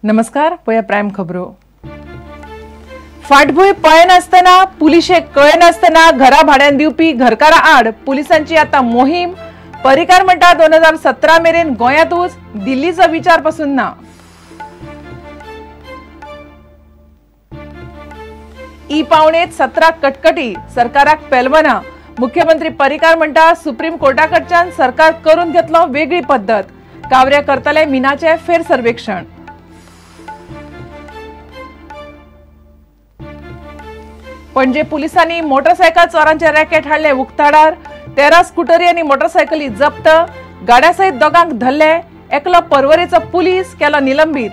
नमस्कार, पळया प्रायम खबरो. फाटभूंय पळयनासतना, पुलिशेक कळयनासतना घरा भाड्यान दिवपी घरकारा आड पुलिसांची आता मोहीम. पर्रीकार म्हणटा 2017 मेरेन गोंयांतूच, दिल्लीचो विचार पसून ना. ई पावणेत 17 कटकटी, सरकाराक पेलवना. मुख्यमंत्री पर्रीकार म्हणटा सुप्रीम कोर्टाकडच्यान सरकार करून घेतलो वेगळी पद्दत. कावऱ्या करतले मिनाचे फेर सर्वेक्षण. पणजे पुलिसांनी मोटरसायकल चोरांचे रॅकेट हाडले उक्ताडार. 13 स्कुटरी आनी मोटरसायकली जप्त. गाड्या सयत दोगांक धरले. एकलो पर्वरेचो पुलीस केलो निलंबीत.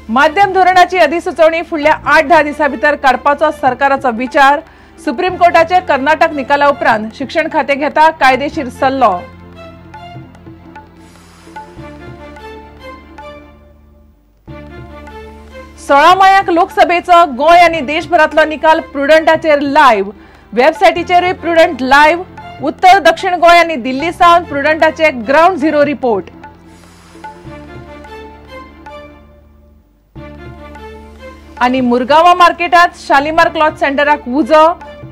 माध्यम धोरणाची अधिसुचोवणी फुडल्या 8-10 दिसां भितर काडपाचो सरकाराचो विचार. सुप्रीम कोर्टाचे कर्नाटक निकाला उपरांत शिक्षण खातें घेता कायदेशीर सल्लो. सोळा मायाक लोकसभेचो गोंय आनी देशभरांतलो निकाल प्रुडंटाचेर लायव्ह. वेबसायटीचेरूय प्रुडंट लायव्ह. उत्तर दक्षिण गोंय आनी दिल्ली सावन प्रुडंटाचे ग्रावंड झिरो रिपोर्ट. आनी मुरगांवा मार्केटात शालिमार क्लॉथ सेंटराक उजो.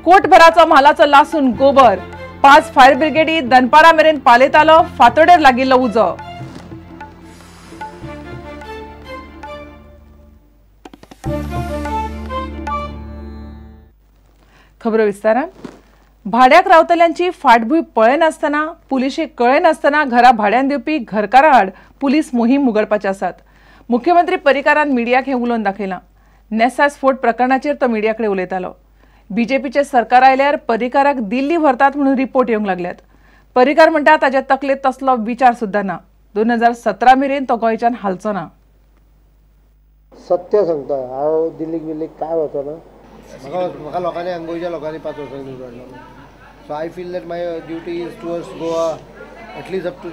कोटभराचो म्हालाचो लासून गोबर. 5 फायर ब्रिगेडी दनपारा मेरेन पालयतालो फातोडेर लागिल्लो उजो. खबरो विस्तारान. भाड्याक रावतल्यांची फाटभूंय पळयनासतना, पुलिशेक कळयनासतना घरा भाड्यान दिवपी घरकारा आड पुलीस मोहीम उगडपाचे आसात. मुख्यमंत्री पर्रीकारान मिडियाक हें उलोवन दाखयलां. नेसा स्फोट प्रकरणाचेर तो मिडिया कडेन उलयतालो. बीजेपीचे सरकार आयल्यार पर्रीकाराक दिल्ली व्हरतात म्हणून रिपोर्ट येवंक लागल्यात. पर्रीकार म्हणटा ताच्या तकलेंत तसलो विचार सुद्दां ना. 2017 मेरेन तो गोंयच्यान हालचो ना. सत्य सांगता, हांव दिल्लीक बिल्लीक काय वचना. म्हाका लोकांनी हांगा गोंयच्या लोकांनी 5 वर्सां निवडलो. So I feel that my duty is towards Goa at least up to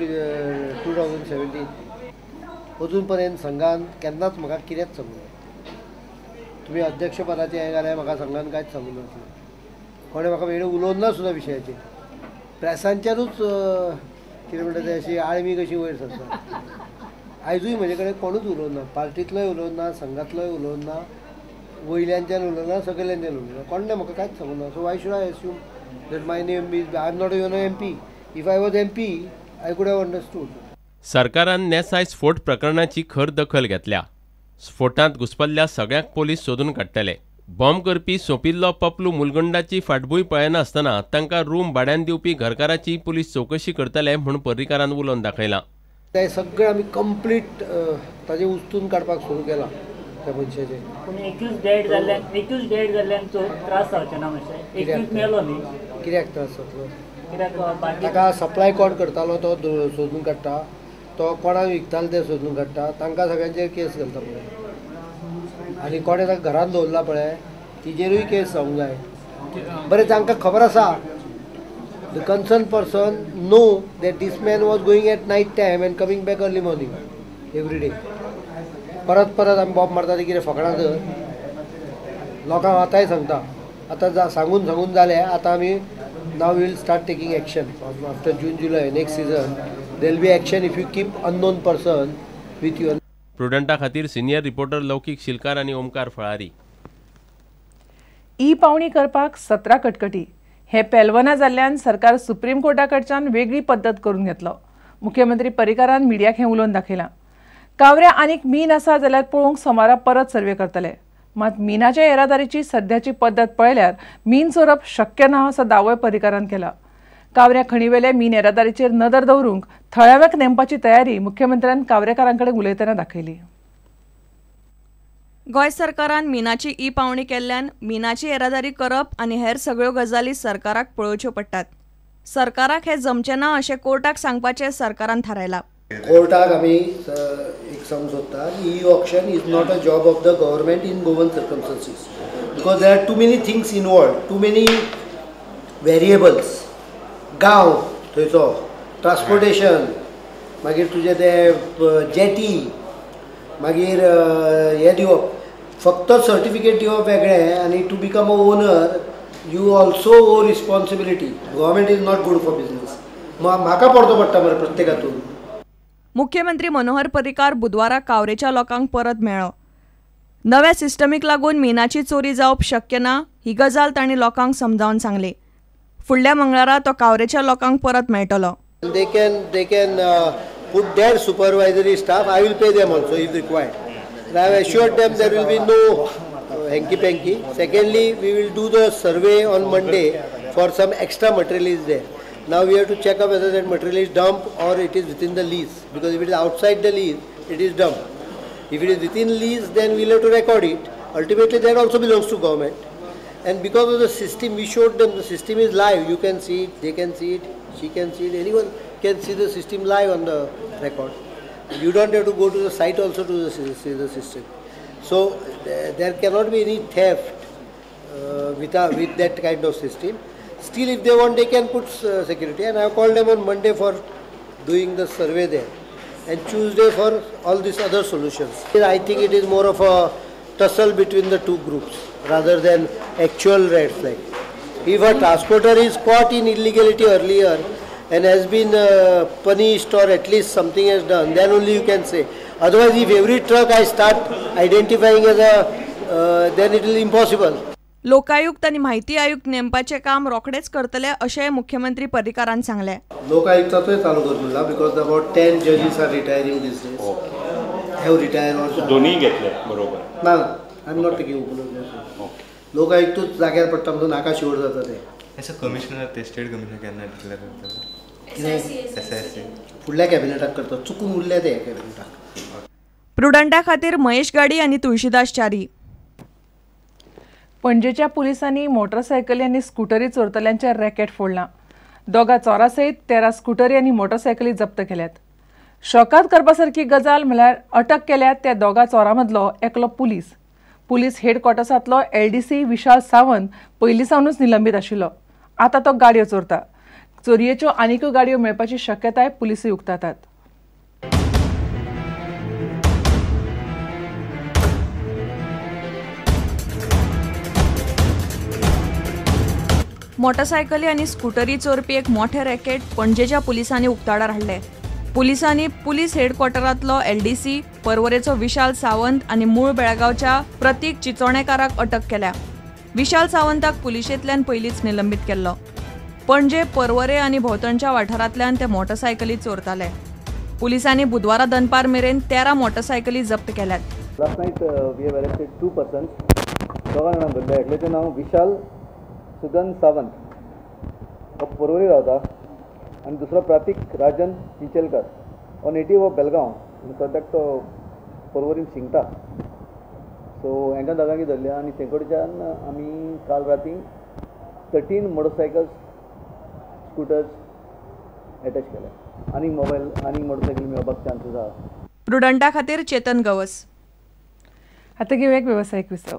2017. अजून पर्यंत संघान केन्नाच म्हाका कितेंच सांगूं. तुमी अध्यक्षपदाचें हें जाल्यार म्हाका संघान कांयच सांगूं नासलें. कोणें म्हाका वेळ उलोवन ना सुद्दां विशयाचेर. प्रेसांच्यानूच कितें म्हणटा तें अशी आळमी कशी वयर सरता. आयजूय म्हजे कडेन कोणूच उलोवन ना. पार्टींतलोय उलोवन ना, संघांतलोय उलोवन ना, वयल्यांच्यान उलोवना, सगळ्यांच्यान उलोवना. कोणें म्हाका कांयच सांगूं ना. So why should I assume that my name is, I am not even M P. If I was M P I could have understood. सरकारान नेसाय स्फोट प्रकरणाची खर दखल घेतल्या. स्फोटांत घुसपल्ल्या सगळ्यांक पोलीस सोदून काडटले. बॉम्ब करपी सोंपिल्लो पपलू मुलगुंडाची फाटभूंय पळयनासतना तांकां रूम भाड्यान दिवपी घरकाराची पुलीस चवकशी करतले म्हूण पर्रीकारान उलोवन दाखयलां. ते सगळे आमी कंप्लीट ताजें उस्तून काडपाक सुरू केलां त्या मनशाचें. पूण एक्यूज डेड जाल्ल्यान त्रास जावचे ना मातशें. एक्यूज मेलो न्ही, कित्याक त्रास जातलो? कित्याक ताका सप्लाय कोण करतालो तो सोदून काडटा, तो कोणाक विकतालो ते सोदून काडटा, तांकां सगळ्यांचेर केस घालता पळय. आनी कोणें ताका घरांत दवरला पळय तिजेरूय केस जावंक जाय. बरें, तांकां खबर आसा. The concern person know that this man was going at night time and coming back early morning every day. परत परत आमी बॉम्ब मारता ते कितें फकणां तर. लोकांक आतांय सांगता, आतां सांगून सांगून जालें, आतां आमी now will start taking action after June July next season. There will be action if you keep unknown person with you. प्रुडंटा खातीर सिनियर रिपोर्टर लौकीक शिलकार आनी ओमकार फळारी. ई पावणी करपाक 17 कटकटी. हे पेलवना जाल्ल्यान सरकार सुप्रीम कोर्टाकडच्यान वेगळी पद्दत करून घेतलो. मुख्यमंत्री पर्रीकारान मिडियाक हें उलोवन दाखयलां. कावऱ्या आनीक मीन आसा जाल्यार पळोवंक सोमारा परत सर्वे करतले. मात मिनाच्या येरादारीची सध्याची पद्दत पळयल्यार मीन चोरप शक्य ना असो दावोय पर्रीकारान केला. कावऱ्या खणीवेले मीन येरादारीचेर नदर दवरूंक थळाव्याक नेमपाची तयारी मुख्यमंत्र्यान कावरेकारांकडेन उलयतना दाखयली. गोंय सरकारान मिनाची ई पावणी केल्ल्यान मिनाची येरादारी करप आनी हेर सगळ्यो गजाली सरकाराक पळोवच्यो पडटात. सरकाराक हें जमचें ना अशें कोर्टाक सांगपाचें सरकारान थारायलां. कोर्टाक आमी एक सांगूंक सोदता, e auction is not a job of the government in Goan circumstances because there are too many things involved, too many variables. गांव थंयचो, ट्रान्सपोर्टेशन, मागीर तुजें तें जेटी, मागीर हें दिवप, फक्त सर्टिफिकेट दिवप वेगळें आनी to become a owner you also owe responsibility. Government is not good for business. म्हाका पडतो पडटा मरे प्रत्येकातून. मुख्यमंत्री मनोहर पर्रीकार बुधवारा कावरेच्या लोकांक परत मेळ्ळो. नव्या सिस्टमीक लागून मिनाची चोरी जावप शक्य ना ही गजाल तांणी लोकांक समजावन सांगली. फुडल्या मंगळारा तो कावरेच्या लोकांक परत मेळटलो. They can put their supervisory staff. I will pay them also if required. And I have assured them there will be no hanky-panky. Secondly, we will do the survey on Monday for some extra material is there. Now we have to check up whether that material is dumped or it is within the lease. Because if it is outside the lease, it is dumped. If it is within lease, then we will have to record it. Ultimately, that also belongs to government. And because of the system, we showed them the system is live. You can see it, they can see it, she can see it, anyone can see the system live on the record. You don't have to go to the site also to see the system. So there cannot be any theft with that kind of system. Still, if they want, they can put security. And I have called them on Monday for doing the survey there, and Tuesday for all these other solutions. I think it is more of a tussle between the two groups rather than actual red flag. If a transporter is caught in illegality earlier and has been punished or at least something has done, then only you can say. Otherwise, if every truck I start identifying as a, then it will be impossible. Lokayukta आनी माहिती आयुक्त नेमपाचें काम रोखडेच करतले अशें मुख्यमंत्री पर्रीकारान सांगलें. लोकायुक्ताचोय चालू कर म्हणला because about 10 judges are retiring this days. Have retire or दोन्ही घेतले बरोबर ना. I am not taking open. लोकायुक्तूच जाग्यार पडटा म्हणून नाका शिवर जाता ते. एस कमिशनर ते स्टेट कमिशनर केन्ना डिक्लेअर करतले? एसआयसी फुडल्या कॅबिनेटाक करता, चुकून उरले ते कॅबिनेटाक. प्रुडंटा खातीर महेश गाडी आनी तुळशीदास च्यारी. पणजेच्या पुलिसांनी मोटरसायकली आनी स्कुटरी चोरतल्यांचें रॅकेट फोडलां. दोगा चोरा सयत 13 स्कुटरी आनी मोटरसायकली जप्त केल्यात. शॉकात करपा सारकी गजाल म्हळ्यार अटक केल्यात त्या दोगा चोरां मदलो एकलो पुलीस. पुलीस हेडक्वॉर्टर्सांतलो LDC विशाल सावंत पयलीं सावनूच निलंबीत आशिल्लो. आतां तो गाडयो चोरता. चोरयेच्यो आनिकूय गाडयो मेळपाची शक्यताय पुलिसूय उक्तायतात. मोटरसायकली आनी स्कुटरी चोरपी एक मोठें रॅकेट पणजेच्या पुलिसांनी उक्ताडार हाडलें. पुलिसांनी पुलीस हेडक्वॉर्टरांतलो LDC पर्वरेचो विशाल सावंत आनी मूळ बेळगांवच्या प्रतीक चिचोणेकाराक अटक केल्या. विशाल सावंताक पुलिशेंतल्यान पयलींच निलंबीत केल्लो. पणजे पर्वरे आनी भोंवतणच्या वाठारांतल्यान ते मोटरसायकली चोरताले. पुलिसांनी बुधवारा दनपार मेरेन 13 मोटरसायकली जप्त केल्यात. Last night we have arrested 2 persons. दोगां जाणांक धरले. एकल्याचें नांव विशाल सुगन सावंत, हो पर्वरी रावता, आनी दुसरो प्रतीक राजन चिंचेलकर, हो नेटीव ऑफ बेलगांव, सद्याक तो पर्वरीन शिंकता. सो हांकां दोगांकी धरल्या आनी ते कडच्यान आमी काल राती 13 मोटरसायकल्स स्कुटर्स एटॅच केले आनी मोबायल आनी मोटरसायकल मेळपाक चान्सीस आसा. प्रुडंटा खातीर चेतन गवस. आतां घेवया एक वेवसायीक विसव.